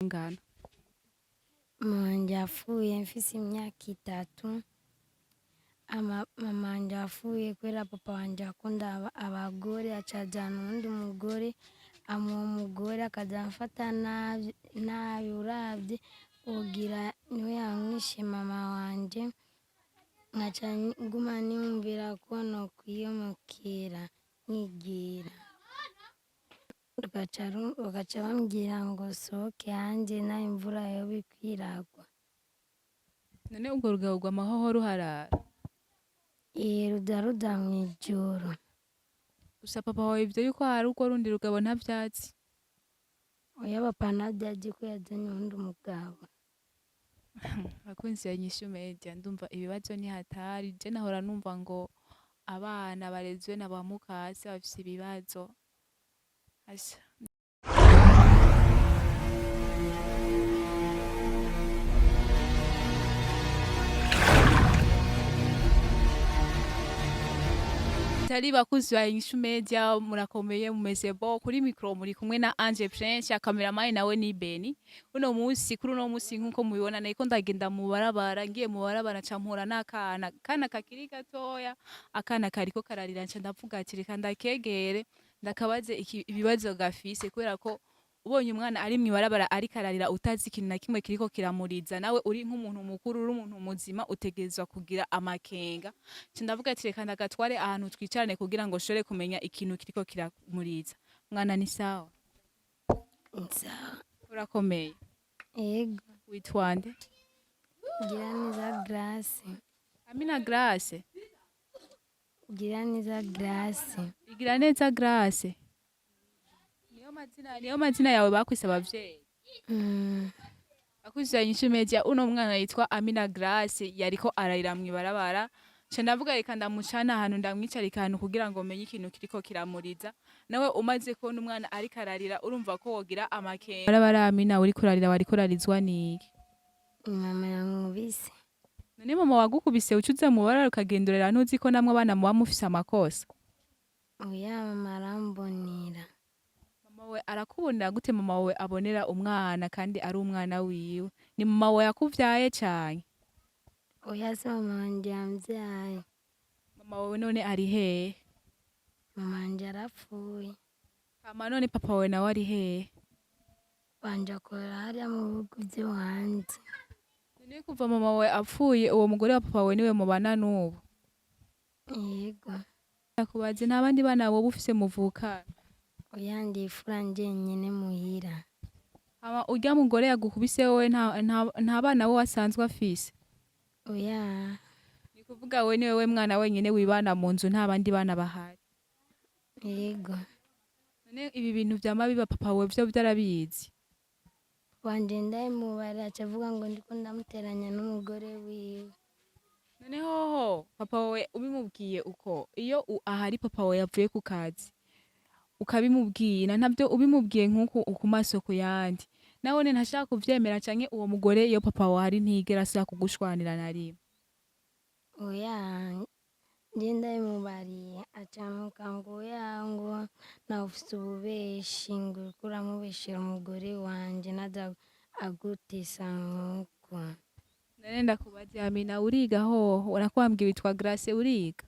Ngana. Mama wanje yapfuye mfise imyaka 3. Mama wanje yapfuye kubera papa wanje akunda abagore, aca ajana uwundi mugore, amuha umugore akaza amfata nabi nabi, uravye wogira niwe yamwishe mama wanje, nkaca nguma niyumvira ko nokwiyomokera nkigira. Bagaca bambwira ngo sohoke hanze naho imvura yoba iriko iragwa. None urwo rugabo rwama hoho ruharara? Ruza ruza mw'ijoro. Gusa papa wawe ivyo yuko hari urwo rundi rugabo ntavyazi? Oya, papa ntavyo azi ko yazanye uwundi mugabo. Bakunzi ba Inyishu Media, ndumva ibibazo ni hatari. Je nahora numva ngo abana barezwe na ba mukase bafise ibibazo. Asha. Tari bakunzi ba Inyishu Media, murakomeye, mumeze bo? Kuri micro muri kumwe na Ange Prince, ya cameraman nawe ni Beni. Uno munsi, kuri uno munsi, nkuko mubibona, nariko ndagenda mu barabara, ngiye mu barabara nca mpura n'akana, kana kakiri gatoya, akana kariko kararira, nca ndavuga ati reka ndakegere ndakabaze ibibazo gafise, kubera ko ubonye umwana ari mw'ibarabara ariko ararira utazi ikintu na kimwe kiriko kiramuriza, nawe uri nk'umuntu mukuru, uri umuntu muzima, utegerezwa kugira amakenga. Nca ndavuga ati reka ndagatware ahantu twicarane kugira ngo nshobore kumenya ikintu kiriko kiramuriza. Mwana, ni sawa? Sawa. Urakomeye? Yego. Witwa nde? Giraneza Grace. Amina Grace? Giraneza Grace. Igiraneza Grace. Niyo mazina yawe bakwise abavyeyi? Mm. Bakunzi ba Inyishu Media, uno mwana yitwa Amina Grace yariko ararira mw'ibarabara. Nca ndavuga reka ndamucane ahantu, ndamwicarika ahantu kugira ngo menye ikintu kiriko kiramuriza. Nawe umaze kubona umwana ariko ararira, urumva ko wogira amakenga. Barabara, Amina, uriko urarira, wariko urarizwa niki? Mama yankubise. None mama wagukubise uca uza mu barabara ukagendorera, ntuzi ko namwe abana muba mufise amakosa? Oya, mama arambonera. Mama we arakubonera gute? Mama wawe abonera umwana kandi ari umwana wiwe? Ni mama wawe yakuvyaye canke? Oya, si mama wanje yamvyaye. Mama wawe none ari hehe? Mama wanje yarapfuye. Hama none papa wawe nawe ari hehe? Wanje akorera hariya mu bihugu vyo hanze. None kuva mama wawe apfuye, uwo mugore wa papa wawe niwe mubana n'ubu? Yego. Ndakubaze, nta bandi bana woba ufise muvukana? Oya, ndi imfura njenyene muhira. Hama urya mugore yagukubise wewe nta bana we asanzwe afise? Oya. Ni kuvuga we ni wewe mwana wenyene wibana mu nzu, nta bandi bana bahari? Yego. None ibi bintu vyama biba, papa wawe vyo vyarabizi? Wanje ndabimubarira aca avuga ngo ndiko ndamuteranya n'umugore wiwe. None hoho papa wawe ubimubwiye uko, iyo ahari papa wawe yavuye ku kazi ukabimubwira, ntavyo ubimubwiye nk'uku ku maso ku yandi, nawone ntashaka kuvyemera, canke uwo mugore iyo papa wawe ahari ntigera asubira kugushwanira na rimwe? Oya, nje ndabimubariye aca ampuka ngo oya, ngo nawe ufise ububeshi, ngo uriko uramubeshera umugore wanje naza agutesa nkuko. None ndakubaze Amina, uriga hoho? Urakwambwiye witwa Grace, uriga?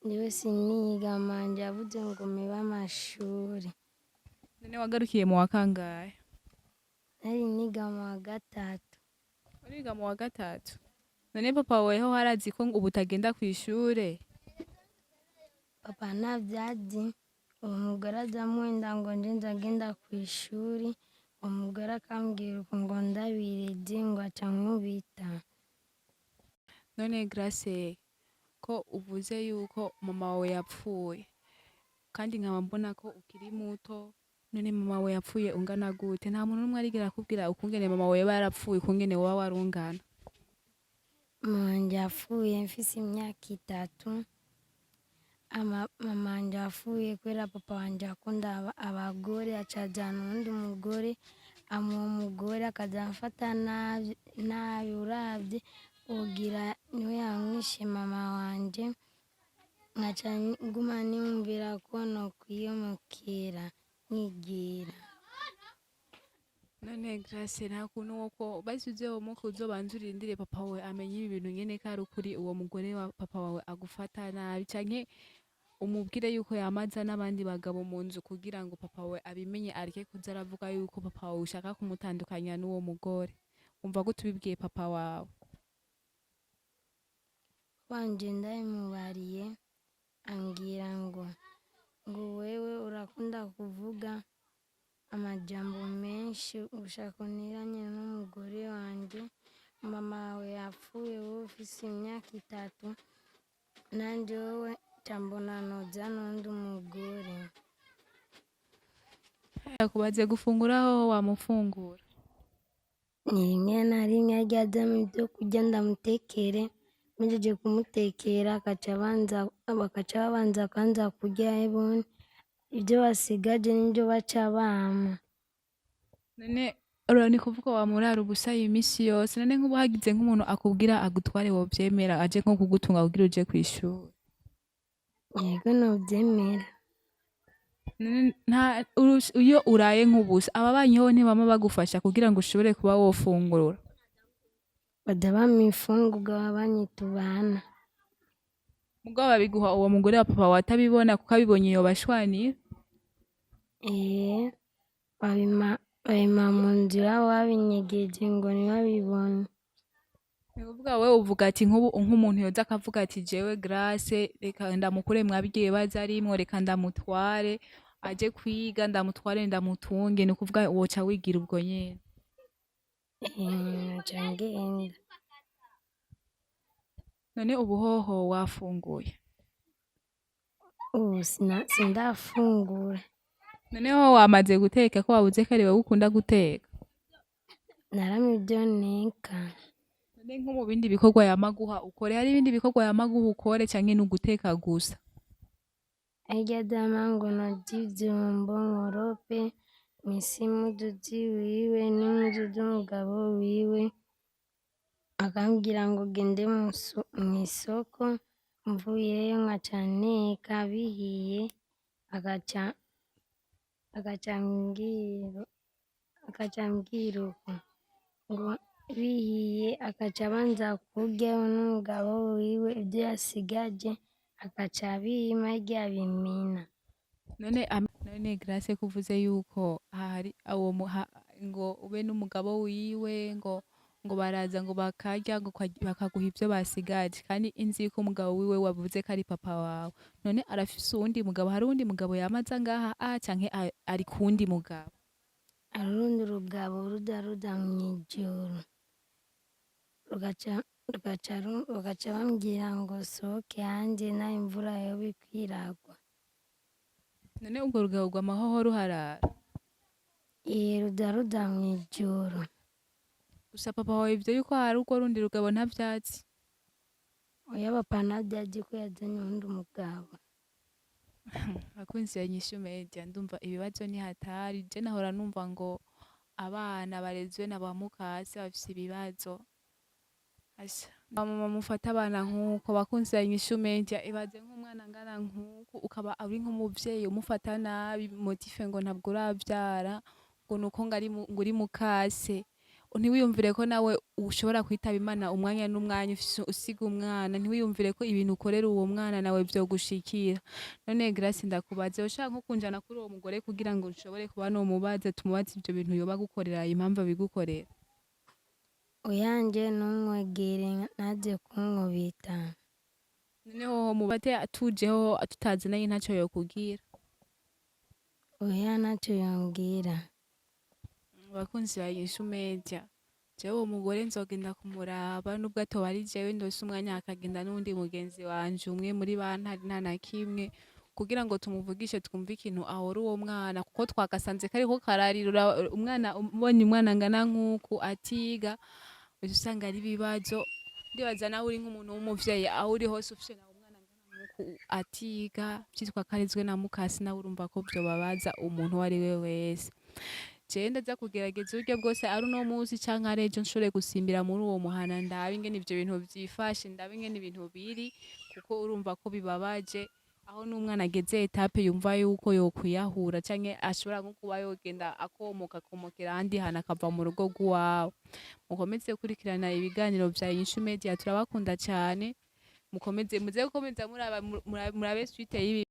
Jewe siniga, mama wanje yavuze ngo mpebe amashuri. None wagarukiye mu wa kangahe? Nari niga mu wa gatatu. Uriga mu wa gatatu. None papa wawe ho harazi ko ubu utagenda kw'ishure? Papa ntavyo azi, uwo mugore aza amuhenda ngo nje nzagenda kw'ishuri, uwo mugore akambwira uko ngo ndabireze ngo aca ankubita. None Grace, ko uvuze yuko mama wawe yapfuye kandi nkaba mbona ko ukiri muto, none mama wawe yapfuye ungana gute? Nta muntu n'umwe arigera akubwira ukungene mama wawe yoba yarapfuye, ukungene woba warungana? Mama wanje yapfuye mfise imyaka 3. Mama wanje yapfuye kubera papa wanje akunda abagore, aca ajana uwundi mugore, amuha umugore akaza amfata nabi nabi, uravye wogira niwe yamwishe mama wanje, nkaca nguma niyumvira ko nokwiyomokera nkigira. None Grace, nta kuntu woko basi uzomuka uzobanza urindire papa wawe amenye ibi bintu nyene ko ari ukuri, uwo mugore wa papa wawe agufata nabi, canke umubwire yuko yamaza n'abandi bagabo mu nzu kugira ngo papa wawe abimenye, areke kuza aravuga yuko papa wawe ushaka kumutandukanya n'uwo mugore. Umva gute ubibwiye papa wawe? Wanje ndabimubariye ambwira ngo wewe urakunda kuvuga amajambo menshi, ushaka unteranye n'umugore wanje, mama wawe yapfuye wowe ufise imyaka 3, nanje wowe nca mbona noza n'uwundi mugore. Yakubaze gufungura hoho wamufungura? Ni rimwe na rimwe arya azampa ivyo kurya ndamutekere, mpejeje kumutekera bakaca babanza kwanza kurya bone, ivyo basigaje nivyo baca bampa. None ura ni kuvuga wamurara ubusa iyi misi yose? None nk'ubu hagize nk'umuntu akubwira agutware, wovyemera, aje nko kugutunga kugira uje kw'ishuri? Yego, novyemera. None nta iyo uraye nk'ubusa, ababanyi ho ntibama bagufasha kugira ngo ushobore kuba wofungura? Baza bampa imfungurwa ababanyi tubana. Mugabo babiguha uwo mugore wa papa wawe atabibona, kuko abibonye yobashwanira. Ee, babimpa mu nzira babinyegeje ngo ntibabibone. Ni kuvuga wewe uvuga ati nk'ubu nk'umuntu yoza akavuga ati jewe Grace reka ndamukure mwabwiye baza arimwo, reka ndamutware aje kwiga, ndamutware ndamutunge, ni ukuvuga woca wigira ubwo nyene? Ee, noca ngenda. None ubu hoho wafunguye? Ubu sindafungura. None hoho wamaze guteka, ko wabuze ko ari wewe ukunda guteka? Naramye ivyo nteka. None nko mu bindi bikorwa yama aguha ukore, hari ibindi bikorwa yama aguha ukore canke ni uguteka gusa? Harya azampa ngo noze ivyombo, nkorope, mese impuzu ziwiwe n'impuzu z'umugabo wiwe, akambwira ngo gende mw'isoko, mvuyeyo nkaca nteka bihiye, agaca ambwira uko ngo bihiye, agaca abanza kurya n'umugabo wiwe, ivyo yasigaje agaca abimpa harya abimena. None Grace, ko uvuze yuko hari uwo ngo ube n'umugabo wiwe, ngo baraza ngo bakarya, ngo bakaguha ivyo basigaje, kandi inzi yuko umugabo wiwe wavuze ko ari papa wawe, none arafise uwundi mugabo? Hari uwundi mugabo yamaza ngaha a canke ari kuwundi mugabo? Hari urundi rugabo ruza ruza mw'ijoro, bagaca bambwira ngo sohoke hanze naho imvura yoba iriko iragwa. None urwo rugabo rwama hoho ruharara? Ee, ruza ruza mw'ijoro. Gusa papa wawe ivyo yuko hari urwo rundi rugabo ntavyazi? Oya, papa ntavyo azi ko yazanye uwundi mugabo. Bakunzi ba Inyishu Media, ndumva ibibazo ni hatari. Je nahora numva ngo abana barezwe na ba mukase bafise ibibazo. Asha, mama mufata abana nk'uko, bakunzi ba Inyishu Media, ibaze nk'umwana angana nk'uku ukaba uri nk'umuvyeyi umufata nabi, motif ngo ntabwo uravyara, ngo nuko ngo ngo uri mukase. Ntiwiyumvire ko nawe ushobora kwitaba Imana umwanya n'umwanya usiga umwana, ntiwiyumvire ko ibintu ukorera uwo mwana nawe vyogushikira. None Grace, ndakubaze, ushaka nko kunjana kuri uwo mugore kugira ngo nshobore kuba nomubaza, tumubaze ivyo bintu yoba agukorera, impamvu abigukorera? Oya, nje ntumwegere ntaze kunkubita. None hoho mubate tujeho tutazananye ntaco yokugira? Oya, ntaco yombwira. Abakunzi ba Inyishu Media, jewe uwo mugore nzogenda kumuraba, nubwo atoba ari jewe ndose umwanya hakagenda n'uwundi mugenzi wanje umwe muri bantari nta na kimwe, kugira ngo tumuvugishe twumve ikintu ahora uwo mwana, kuko twagasanze kariko kararira umwana. Ubonye umwana angana nk'uku atiga, uca usanga ari ibibazo. Ndibaza nawe uri nk'umuntu w'umuvyeyi, aho uri hose ufise nawe umwana angana nk'uku atiga, vyitwa ko arezwe na mukase, nawe urumva ko vyobabaza umuntu uwo ari we wese. Jewe ndaza kugerageza uburyo bwose, ari uno munsi canke ari ejo, nshobore gusimbira muri uwo muhana, ndabe ingene ivyo bintu vyifashe, ndabe ingene ibintu biri, kuko urumva ko bibabaje. Aho n'umwana ageze étape yumva yuko yokwiyahura canke ashobora nko kuba yogenda akomoka, akomokera ahandi hantu, akava mu rugo rw'iwabo. Mukomeze gukurikirana ibiganiro vya Inyishu Media, turabakunda cane. Mukomeze, muze gukomeza muraba, murabe suite y'ibi.